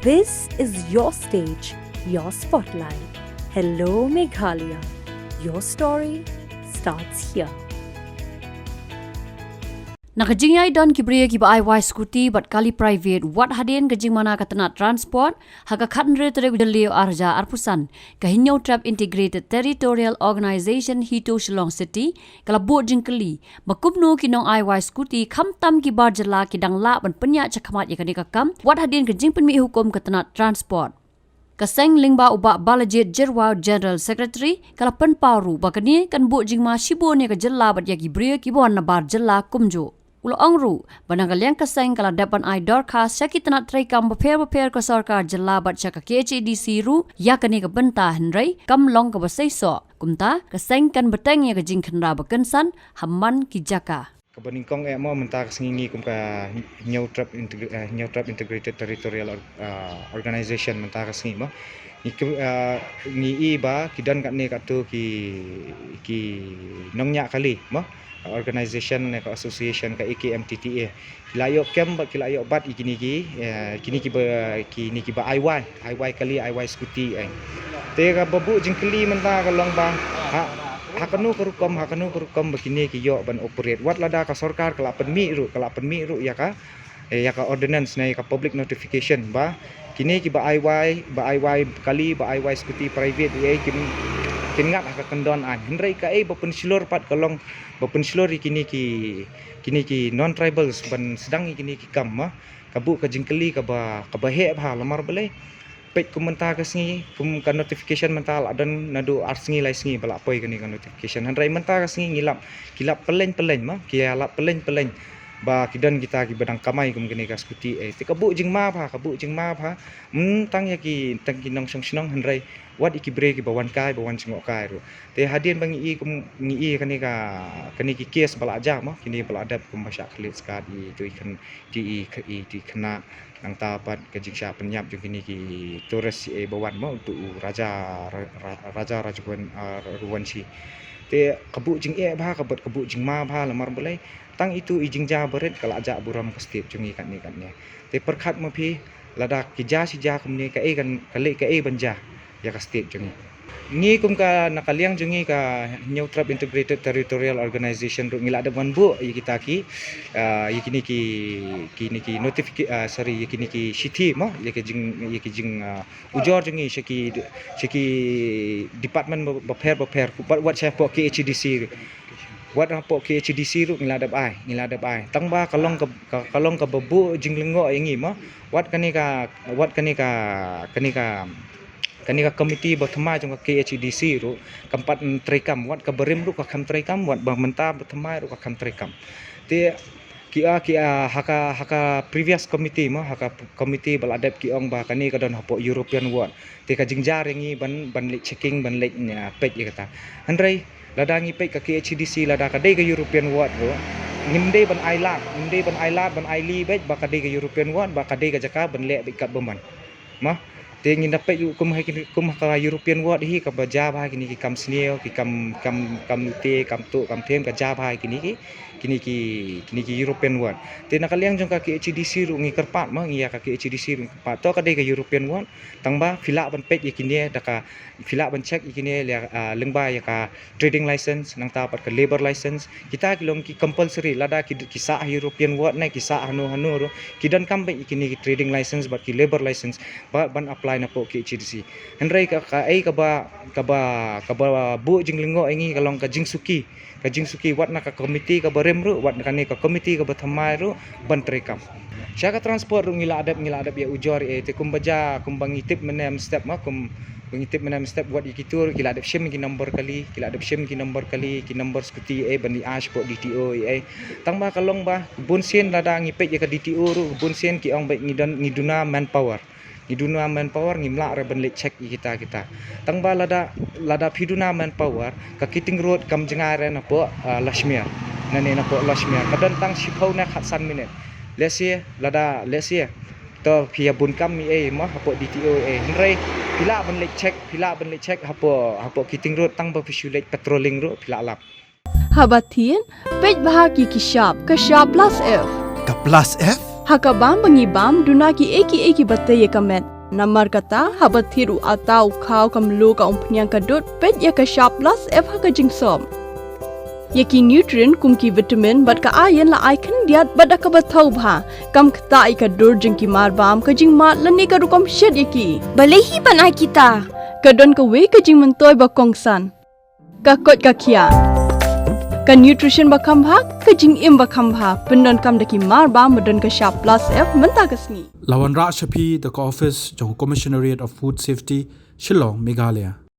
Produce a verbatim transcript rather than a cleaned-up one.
This is your stage, your spotlight. Hello Meghalaya. Your story starts here. Na ka jingïaid don ki briew kiba ai wai scooty bad kali private wat hadien ka jingmana ka tnat transport, ha ka khathynriew tarik u Jylliew arhajar arphew san, ka Hynñiewtrep Integrated Territorial Organization HITO Shillong City ka la buh jingkylli ba kumno ki nong ai wai scooty khamtam ki bar jylla ki dang lah ban pynïaid shakhmat ïa kane ka kam wat hadien ka jingpynmih hukum ka tnat transport. Ka seng lyngba u Bah Balajied Jyrwa, General Secretary, ka la pynpaw ruh ba kane kan buh jingma shibun ïa ka jylla bad ïa ki briew kiba wan na bar jylla kumjuh. U la ong ruh ba na ka liang ka seng ka la dep ban ai dorkhas sha ki tnat treikam bapher bapher ka sorkar jylla bad sha ka KHADC ruh ïa kane ka bynta, hynrei kam long kaba seisoh. Kumta ka seng kan bteng ïa ka jingkhynra bakynsan ha man ki jaka. Kaba nyngkong eh mo, mynta ka sngi ngi kum ka Hynñiewtrep Integr-, eh, Hynñiewtrep Integrated Territorial Or-, ah, Organization mynta ka sngi mo. Ngi kum, ah, ngi i ba ki don katne katto ki, ki nongñiah kali mo. Ka organization ne ka association ka A K M T T A. Ki la ïoh kem bad ki la ïoh bat ïa kine ki, eh, kine kiba, kine kiba ai wai, ai wai kali, ai wai scooty eh. Te kaba buh jingkylli mynta ka long ba ha, ha kano ka rukom, ha kano ka rukom ba kine ki ïoh ban operate. Wat lada ka sorkar ka la pynmih ruh, ka la pynmih ruh ïa ka, eh, ïa ka ordinance ne ïa ka public notification ba kine kiba ai wai, ba ai wai kali, ba ai wai scooty private eh kin, kin ngat ha ka kyndon aiñ. Hynrei kaei ba pynshlur pat ka long ba pynshlur ïa kine ki, kine ki non tribals ban sdang ïa kine ki kam mo. Ka buh ka jingkylli kaba, kaba heh bha, lamar balei. Peit kum mynta ka sngi, kum ka notification mynta la don naduh ar sngi lai sngi ba la poi kane ka notification. Hynrei mynta ka sngi ngi lap, ki lap pylleng pylleng mo, ki lap pylleng pylleng ba ki don kita kiba dang kamai kum kane ka scooty eh. Te ka buh jingma bha, ka buh jingma bha. Hmm, tang ïa ki, tang ki nongshong shnong, hynrei wat ïa ki briew kiba wan kai, ba wan jngoh kai ruh. Te hadien ba ngi i kum, ngi i kane ka, kane ki case ba la jia mo, kine ba la dep kum ba shah khlid skat i tu i khan, ti i kh-, i ti khynnah, nangta pat ka jingshah pynïap jong kine ki tourist eh ba wan mo, tu u Raja, Ra-, Ra-, Raja Rajwan, ah, Rajwanshi. Te ka buh jingeh bha, ka bad ka buh jingma bha, lamar balei. Tang itu i jingjia barit ka la jah burom ka state jong ngi katne katne. Te pyrkhat ma phi, lada ki jia shi jia kumne, kaei kan, ka leh kaei ban jia ïa ka state jong ngi. Ngi kum ka, na ka liang jong ngi ka Hynñiewtrep Integrated Territorial Organization ruh ngi la dep ban buh ïa kita ki, ah, ïa kine ki, kine ki notifica-, ah, sorry, ïa kine ki shithi mo, ïa ki jing, ïa ki jing, ah, ujor jong ngi sha ki, sha ki department ba, bapher bapher, wat, wat sha hapoh KHADC. Wat hapoh KHADC ruh ngi la dep ai, ngi la dep ai. Tang ba ka long ka, ka, ka long kaba buh jinglyngngoh ïa ngi mo. Wat kane ka, wat kane ka, kane ka, kane ka committee ba thymmai jong ka KHADC ruh kam pat treikam, wat kaba rim ruh ka kham treikam, wat ba mynta ba thymmai ruh ka kham treikam. Te ki, ah, ki, ah, ha ka, ha ka previous committee mo, ha ka committee ba la dep ki ong ba kane ka don hapoh European ward. Te ka jynjar ïa ngi ban, ban leit checking, ban leit, ah, peit ïa kata. Hynrei lada ngi peit ka KHADC, lada ka dei ka European ward ruh, ngim dei ban ai lad, ngim dei ban ai lad, ban ai lih beit ba ka dei ka European ward, ba ka dei ka jaka ban leh beit katba mon. Mo, te ngin da peit ruh kum ha ki, kum ha ka European ward hi kaba jia bha kine ki kam sniew, ki kam, kam, kam lute, kam tuh, kam them, ka jia bha kine ki, kine ki, kine ki European ward. Te na ka liang jong ka KHADC ruh ngi kyrpad mo, ngi ïa ka KHADC ruh ngi kyrpad. To ka dei ka European ward, tang ba phi lah ban peit ïa kine da ka, phi lah ban check ïa kine leh, ah, lyngba ïa ka trading license, nangta pat ka labour license. Kita ki long ki compulsory, lada ki, ki sah ha European ward ne, ki sah hano hano ruh, ki donkam beit ïa kine ki trading license bad ki labour license ba, ban apply napoh KHADC. Hynrei ka, kaei kaba, kaba, kaba buh jinglyngngoh ïa ngi ka long ka jingsuki. Ka jingsuki wat na ka committee kaba rim ruh, wat na kane ka committee kaba thymmai ruh, ban treikam. Sha ka transport ruh ngi la dep, ngi la dep ïa ujor eh, te kumba jia, kumba ngi tip mynne mynstep mo, kum, ba ngi tip mynne mynstep, wat ïa kito ruh ki la dep shim ki number kali, ki la dep shim ki number kali, ki number scooty eh, ban leit ask hapoh DTO eh. Tang ba ka long ba bunsien lada ngi peit ïa ka DTO ruh, bunsien ki ong ba ngi don, ngi duna manpower. Ngi duna manpower, ngim lah re ban leit check ïa kita kita. Tang ba lada, lada phi duna manpower, ka Keating Road kam jngai re napoh, ah, Lashmer. Nane napoh Lashmer ka don tang shiphew ne khatsan minit. Let's say, lada, let's say, to phi ïa bun kam ïa ei mo hapoh DTO eh. Hynrei phi lah ban leit check, phi lah ban leit check hapoh, hapoh Keating Road, tang ba phi shu leit patrolling ruh phi lah lap. Haba thin, peit bha ki, ki shap, ka shap Plus F. Ka Plus F Ha ka bam ba ngi bam, duna kiei kiei kiba tei ïa ka met. Namar kata, haba thied u atta, u khaw, ka mluh, ka umphniang, ka dud, peit ïa ka Shap Plus F ha ka jingsop. Ïa ki nutrient kum ki vitamin bad ka iron la ai khyndiat bad da kaba thaw bha. Kam ktah ïa ka dur jong ki mar bam, ka jingmad lane ka rukom shet ïa ki. Balei hi ban ai kita? Ka don kawei ka jingmyntoi ba kongsan. Ka koit ka khiah. Ka nutrition ba kham bha, ka jingim ba kham bha. Pyndonkam da ki mar bam ba don ka Shap Plus F mynta ka sngi. La wanrah sha phi da ka office jong Commissionerate of Food Safety, Shillong, Meghalaya.